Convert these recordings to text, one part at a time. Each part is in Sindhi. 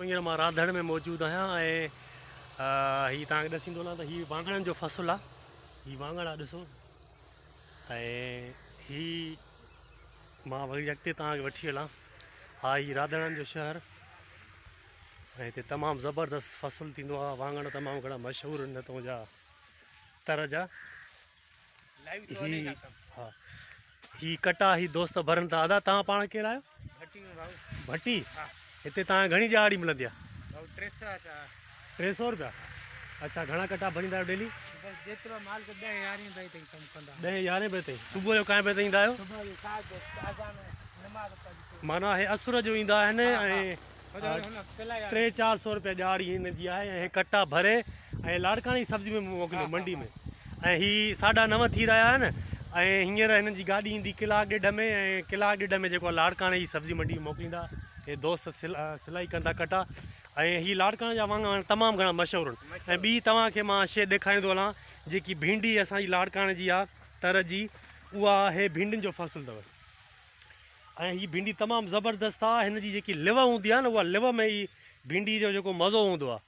هينئر مان راڌڻ ۾ موجود آهيان ۽ هي توهان کي ڏسيندو هلان ته هي واڱڻن جو فصل آهي هي واڱڻ آهي ڏسو ۽ هي مان وري اڳتي توهان کي وٺي هلان ها هي راڌڻن جو شهر ۽ هتي تمام زبردست فصل ٿيندو آهي واڱڻ تمام گهڻا مشهور آهن هتون جا تر جا هي ها هي ڪٽا هي دوست ڀرن ٿا ادا توهان پاڻ ڪير آهيو ڀٽي هتي توهان گهڻي ڏهاڙي ملندي آهي 300 روپيا اڇا گهڻا ڪٽا ڀريندا آهيو ڊيلي بس جيترو مال ته 10 11 بجي تائين ڪم ڪندا 10 11 بجي تائين صبح جو ڪائين بجي تائين ايندا آهيو صبح جو 7 بجي اذان نماز پڙهي معنيٰ هي عصر جو ايندا آهن ۽ ٽي چار سو روپيا ڏهاڙي هن جي آهي ۽ هي ڪٽا ڀري ۽ لاڙڪاڻي جي سبزي ۾ موڪليو منڊي ۾ ۽ هي ساڍا نو ٿي رهيا آهن ۽ هينئر هنن جي گاڏي ايندي ڪلاڪ ڏيڍ ۾ ۽ ڪلاڪ ڏيڍ ۾ جيڪو لاڙڪاڻي جي سبزي منڊي ۾ موڪليندا. هي دوست سلائي ڪن ٿا ڪٽا ۽ هي لاڙڪاڻي جا واڱڻ تمام گهڻا مشهور آهن ۽ ٻي توهان کي مان شيء ڏيکاريندو هلان جيڪي ڀينڊي اسان جي لاڙڪاڻي جي آهي تر جي اها آهي ڀينڊين جو فصل اٿو. ۽ هي ڀينڊي تمام زبردست آ هن جي جيڪي لو هوندي آ نه اها لو ۾ ئي ڀينڊي جو جيڪو مزو هوندو آ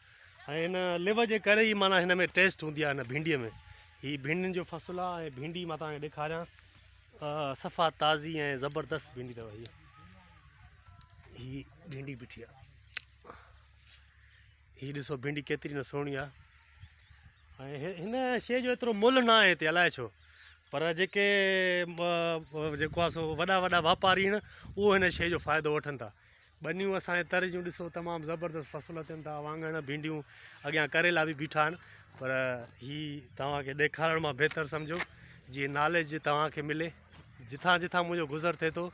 ۽ هن لو جي ڪري ئي معنيٰ هن ۾ ٽيسٽ هوندي آ هن ڀينڊي ۾ هي ڀينڊين جو فصل آ ۽ ڀينڊي مان توهان کي ڏيکاريان صفا تازي ۽ زبردست ڀينڊي اٿو هي هي ڀينڊي بيٺي آ هي ڏسو ڀينڊي ڪيتري نه سهڻي آ ۽ هن شيء جو ايترو ملهه نه آهي هتي الائي ڇو پر جيڪي جيڪو آهي سو وڏا وڏا واپاري آهن اهو هن شيء جو فائدو وٺن ٿا ٻنيون اسانجي تر جون ڏسو تمام زبردست فصل ٿين ٿا واڱڻ ڀينڊيون اڳيان ڪريلا به بيٺا آهن پر هي توهانکي ڏيکارڻ مان بهتر سمجهو جيئن ناليج توهانکي ملي جتان جتان منهنجو گذر ٿئي ٿو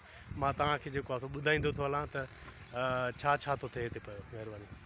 مان توهانکي جيڪو آهي سو ٻڌائيندو ٿو هلان ته ڇا ڇا ٿو ٿئي هتي پيو مهرباني.